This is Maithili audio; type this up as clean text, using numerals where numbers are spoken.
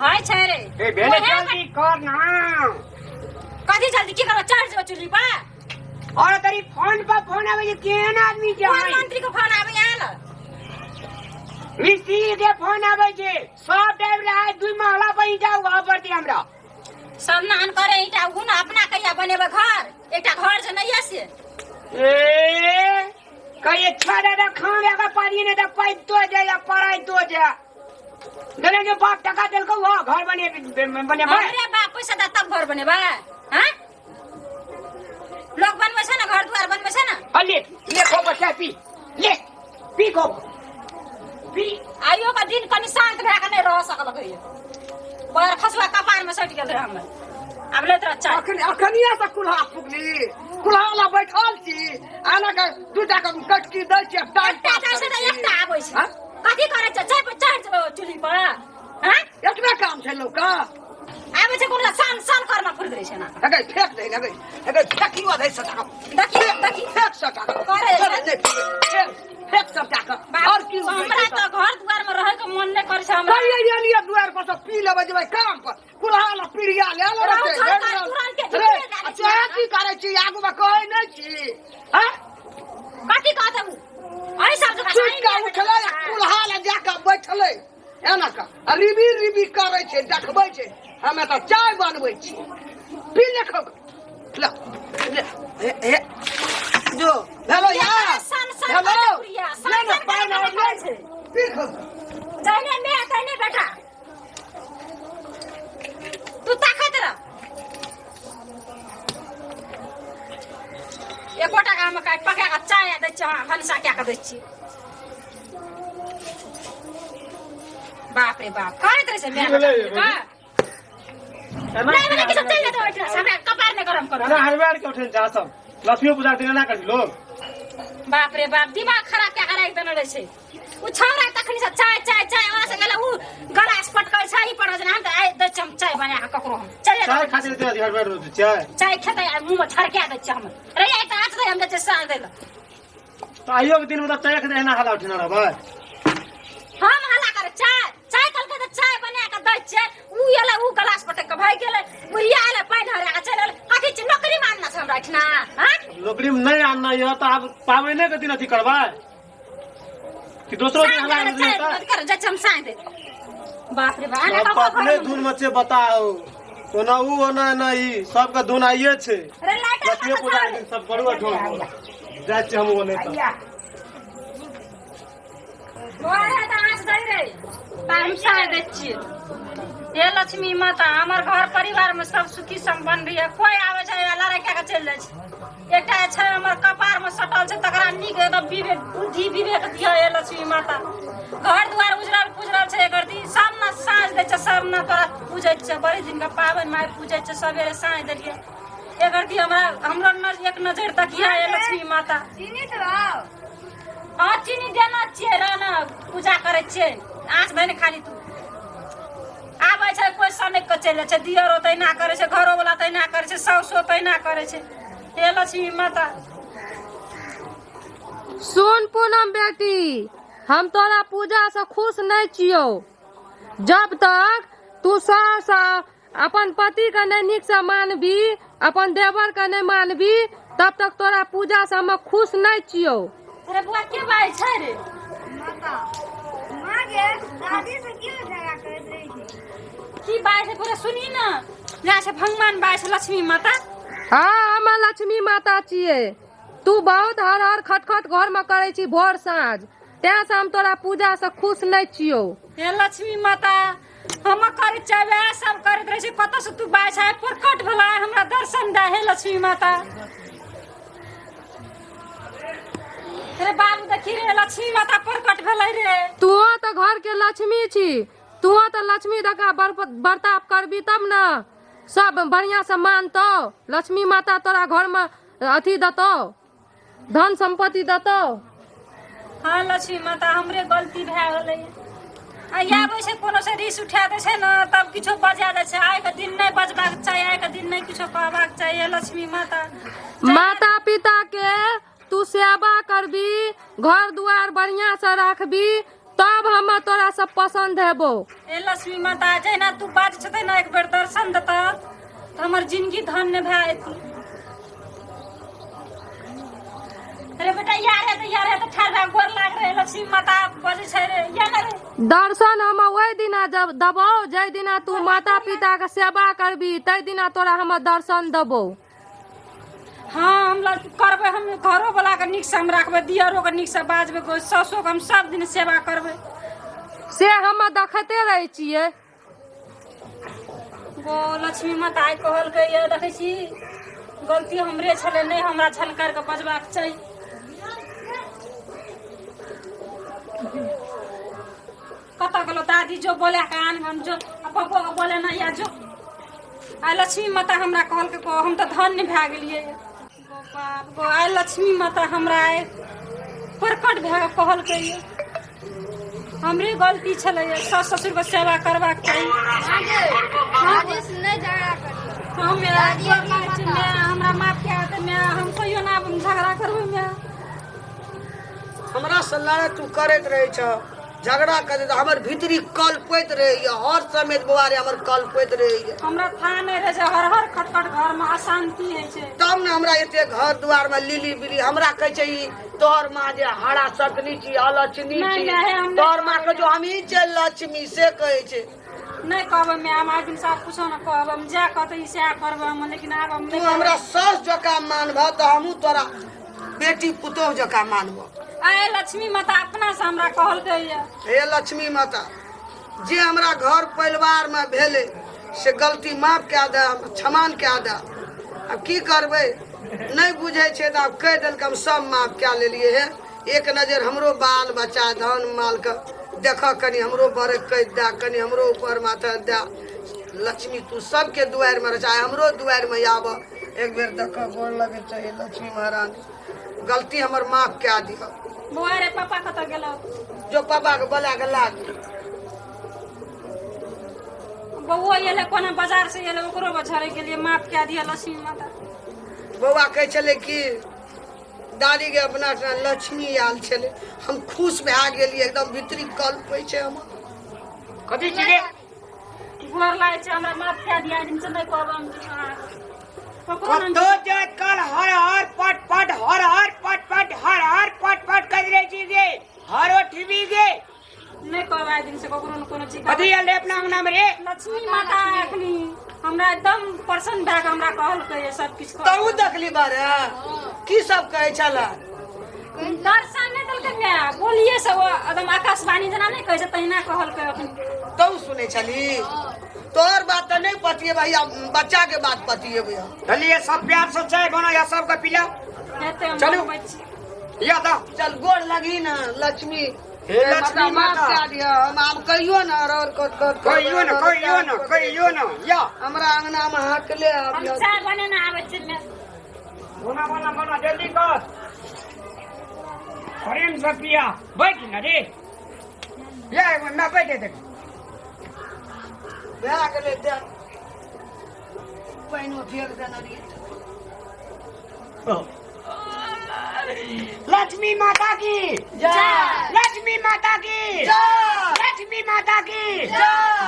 हाय छै रे। ए भेले, ओहे जल्दी कर ना। कथी जल्दी की करब? चढ़ जेबो चूल्ही पर। और तरी फोन पर फोन आवे छै, केहन आदमी छै? कोन मंत्री के फोन आबै आयल? मिस्त्री के फोन आवे छै, सब टाइम रहा दुई महला पर ईटा उघा पड़ती हमरा। सब नहन करे ईटा उघू ने, अपना कहिया बनेबै घर? एकटा घर जे नहीं से। ए कहिए छह दादा खाना का पानी ने तो पाई तो जाए या पढ़ाई तो जा देने जो बाप टका देलको वो घर बने बने। हमरे बाप पैसा दा तब घर बनेबै? हैं, लोग बनबै छै ने, घर दुआर बनबै छै ने। ले ले खो बच्चा, पी ले, पी खो पी। आइयो का दिन कनि शांत भए के नहि रह सकल कहियो। पर खसुआ कपार में सटि गेल रहे हमर। आब लैत रह चाय। अखन अखनिया से कुल्हा फुकली, कुल्हा वाला बैठल छी, आना के दूटा के कटकी दै छी, टाइम एकटा पास जाइ छै करै तऽ छी। एकटा आबै छै। हाँ? कथी करै छै? चाय पर चढ़ि जेबै चूल्ही पर? हैं? एतबे काम छै लोक के? आबै छै कोनो सन सन करना फुर्द रहै छै ना। अगे फेक दे, अगे अगे फेकियो दे सटा के। देखी देखी। फेक सटा के। करे छै। नहीं, फेक फेक सटा के। और की? हमरा तऽ घर दुआर में रहै के मन नहि करै छै हमरा। कहिए एलिए दुआर पर से पी लेबै, जेबै काम पर, कुल्हा ला पीढ़िया ले ले। रहु सरकार तुरंत के रे झुकले जाइ छै। तोरा की करै छी? आगू मे कहै नहि छी, हैं? कथी कहत उ? एहि सब जगह सुति कऽ उठलै आ कुल्हा लए जा कऽ बैठलै एना कऽ आ रिबी रिबी करै छै, देखबै छै। हमे तऽ चाय बनबै छी, पी ले, खो ले ले, हे हे जो हेलो यार। सन सन हेलो। करै बुढ़िया, सन ले ने सन पानि करै आओर ले छै। पी खो। जहने मे तहने बेटा तू ताकत रह। एकोटा के हम काटि पका कऽ चाय दै छियै, भनसा कए कऽ दै छियै। बाप रे बाप, करैत रहै छै माय। की भेलै? का? एना नहि नहि, किछो चलि जेतै ओहिठाम से, हमरा कपार नहि गरम करू। एना हरबार के उठेन जा सब लक्ष्मी पूजा दिन एना करी लोग। बाप रे बाप, दिमाग खराब कए कऽ राखि देने रहै छै उ छौड़ा। तखनी से चाय चाय चाय, वहाँ से गेलै उ गलास पटकै छै ई पर हम तऽ आइ दै छियै हम चाय बना कऽ ककरो हम चल। चाय खातिर दे दी हरबार रोज चाय। चाय खेतै आ मुँह में छड़का दै छियै हम रे। एकटा आँच दै, हम दै छियै साँझ दै लए। तो आइयो के दिन मतलब चाय खातिर एना हला उठेना रहबै? हम हल्ला करे चाय चाय कहलकै तऽ चाय बना कऽ दै छियै। उ एलै, उ गलास पटक कऽ भागि गेलै। बुढ़िया एलै, पानि हरा कऽ चलि एलै। कथी छै, नौकरी मानना छै हमरा एहिठिना? हँ? नौकरी में नहीं आनना यह तो आब पाबने के दिन अथी करबै कि दोसरो दिन हला साँझ दिन चाय होता? कर जाइ छियै हम साँझ दे। बाप रे बाप, एना सब ककरो अपने घरमे धुन में छै, बताओ ओना ऊ ओना एना ई सबके धुन आइए छै। रे लाइटर। लक्ष्मी पूजा के दिन सब करू अठो जाइ छियै हम ओने तऽ। घरे तऽ आँच दै रे तऽ हम साँझ दै छियै। हे लक्ष्मी माता, हमर घर परिवार में सब सुखी संपन्न रहिए। कोई आबै छै आ लड़ाइ कए कऽ चलि जाइ छै। एकटा छै हमर कपार में सटल छै, तकरा नीक एकदम विवेक बुद्धि विवेक दिअ हे लक्ष्मी माता। घर दुआर उजरल पुजरल छै एकर दी। सब ने साँझ दै छै, सब ने तोरा पूजै छै। बड़ी दिन के पाबनि माय पूजै छै, सवेरे साँझ देलियै। एकर दी हमरा हमरो एक नजर तकिया हे लक्ष्मी माता। चीनी देबौ? हाँ, चीनी देना छियै रह ने, पूजा करै छियै। आँच धनि खाली तू। आबै छै कोइ सनकि कऽ चलि जाइ छै। दियरो तहिना करै छै, घरोवला तहिना करै छै, साउसो तहिना करै छै। हे लक्ष्मी माता। सुन पूनम बेटी, हम तोरा पूजा से खुश नहीं छियौ जब तक तू सास आ अपन पति के नहीं नीक से मानबी, अपन देवर के नहीं मानबी, तब तक तोरा पूजा से हम खुश नहीं छियौ। अरे बुआ, के बाजै छै रे? माता, माँ गे, दादी से क्यों झगड़ा करैत रहै छै? की बाजै छै पूरा सुनी ने। जा छै भगवान बाजै छै लक्ष्मी माता। हाँ, हम लक्ष्मी माता छियै। तू बहुत हर हर खटखट घर में करै छी भोर साँझ, तें से हम तोरा पूजा से खुश नहीं छियौ। हे लक्ष्मी माता, हम करै छियै वएह सब करैत रहै छै। कतऽ से तू बाजै छै? प्रकट भेला, हमरा दर्शन दे हे लक्ष्मी माता। रे बाबू, देखी रे, लक्ष्मी माता प्रकट भेलै रे। तू तऽ घर के लक्ष्मी छी, तू तऽ लक्ष्मी दका बर्ताव करबी तब ने सब बढ़िया से मानतौ। लक्ष्मी माता तोरा घर में अथी देतौ, धन संपत्ति देतौ। हाँ लक्ष्मी माता, हमरे गलती भए गेलै। आ आबै छै कोनो से रिस उठा दै छै ने, तब किछो बजा दै छै। आइ के दिन नहि बजबाक चाही, आइ के दिन नहि किछो कहबाक चाही। हे लक्ष्मी माता। माता पिता के तू सेवा करबी, घर दुआर बढ़िया से राखबी। तब हम तोरा सब पसन्द हेबो। ए लक्ष्मी माता, जहिना तू बाज छते ना एक बेर दर्शन देता तऽ हमर जिंदगी धन्य भए जेतै। अरे बेटा यार है तऽ यार है तऽ ठाढ़ भए गोर लाग रहे लक्ष्मी माता बजै छै रे या ना रे। दर्शन हम ओहि दिना जब देबौ जाहि दिना तू माता पिता के सेवा करबी, ताहि दिना तोरा हम दर्शन देबौ। हाँ, हम करबै, हम घरो वाला के नीक से हम राखबै, दियरो के नीक से बाजबै, सासो के हम सब दिन सेवा करबै। से हम देखते रहै छियै। गो लक्ष्मी माता आइ कहलकै ये देखै छी गलती हमरे छलै, नहि हमरा झलकार के बजबाक चाही। कतऽ गेलो दादी, जो बोले के आन हम जो आ पप्पो के बोले ना या जो। आइ लक्ष्मी माता हमरा कहलकै गो हम तऽ धन्य भए गेलियै गो बाप गो। आइ लक्ष्मी माता हमरा आइ प्रकट भए कऽ कहलकै ये हमरे गलती छलै सास ससुरके सेवा करबाक चाही। दादी से नहीं झगड़ा करियो। हम हमरा माफ कए दे माय, हम कहियो ना झगड़ा करबै माय। हमरा से लड़ाइ तू करैत रहै छ, झगड़ा करैत, हमर भीतरी कलपैत रहैया हर समय बौआ रे, हमर कलपैत रहैया। हमरा था नहि रहै छै, हर हर खटखट घर में अशांति होइ छै। तब ने हमरा एते घर दुआर में लिली बिली हमरा कहै छै ई तोहर माँ जे हरा सकनी छी अलक्ष्मी नहि, छी, नहि, हम नहि तोहर माँ कहै छौ हमही छियै लक्ष्मी, से कहै छै। नहि कहबै माय, हम आइ दिन से आब कुछो नहि कहबै, हम जा कहतै ई सएह करबै हम, लेकिन आब हम तू नहि हमरा सास जकाँ मानबह तऽ हमहूँ तोरा बेटी पुतोह जकाँ मानबह। आइ लक्ष्मी माता अपना से हमरा कहलकै ये। हे लक्ष्मी माता, जे हमरा घर परिवार में भेलै से गलती माफ कए दे, क्षमान कए दे। आब की करबै, नहि बुझै छै तऽ आब कहि देलकै, हम सब माफ कए लेलियै। हे एक नजर हमरो बाल बच्चा धन मालके देख, कनि हमरो बरकत दए, कनि हमरो ऊपर माथा दए। लक्ष्मी तू सबके दुआरिमे रहै छै, आइ हमरो दुआरिमे आबऽ एक बेर देख, गोर लगै छै। हे लक्ष्मी महारानी, गलती हमर माफ कए दिह। बौआ रे, पापा कतऽ गेलो? जो पापा के बोला के लाग। बौआ एलै कोना बाजार से एलै, ओकरो बझारे के लिए माफ कए दिह लक्ष्मी माता। बौआ कहै छलै कि दादी के अपना लक्ष्मी आयल छलै, हम खुश भए गेलियै एकदम, भीतरी कलपै छै हमर। कथी छी रे? गोर लागै छै, हमरा माफ कए दिह, आइ दिन से नहि कहब हम किछु अहाँके। ककरो नहि। कतो जे कल हर हर पट पट हर हर पट पट हर हर पट पट कर रहे छी गे, हर ठीबी गे। नहि कहब आइ दिन से ककरो ने कोनो चीज। कथी आयल रे अपना अंगना में रे? लक्ष्मी माता अखनी हमरा एकदम प्रसन्न भए कऽ हमरा कहलकै सब किछु। तहू देखली बारे की सब कहै छलै? दर्शन नहि देलकै माय, बोलिए से ओ एकदम आकाशवाणी जेना नहि कहै छै तहिना कहलकै अखनी। तहू सुनै छली? तोहर बात तऽ नहि पतिएबै, भैया बच्चा के बात पतिएबै हम। चलिए सब प्यार से चाय बना या सबके पिलाओ। हेतै हम चलू। बनबै छी। या दा चल गोर लगी ना लक्ष्मी। हे लक्ष्मी माफ माता, कए दिअ, हम आब कहियो ना रर कट कट कहियो न, कहियो न, कहियो न या हमरा अंगना में हकले हम आबियो। चाय बनेने आबै छी माय। बना बना बना जल्दी कर, प्रेम से पिया। बैठ न रे या मैं बैठे देख। भए गेलै, दे पानिओ फेक देने रहियै। लक्ष्मी माता की जय। लक्ष्मी माता की जय। लक्ष्मी माता की जय।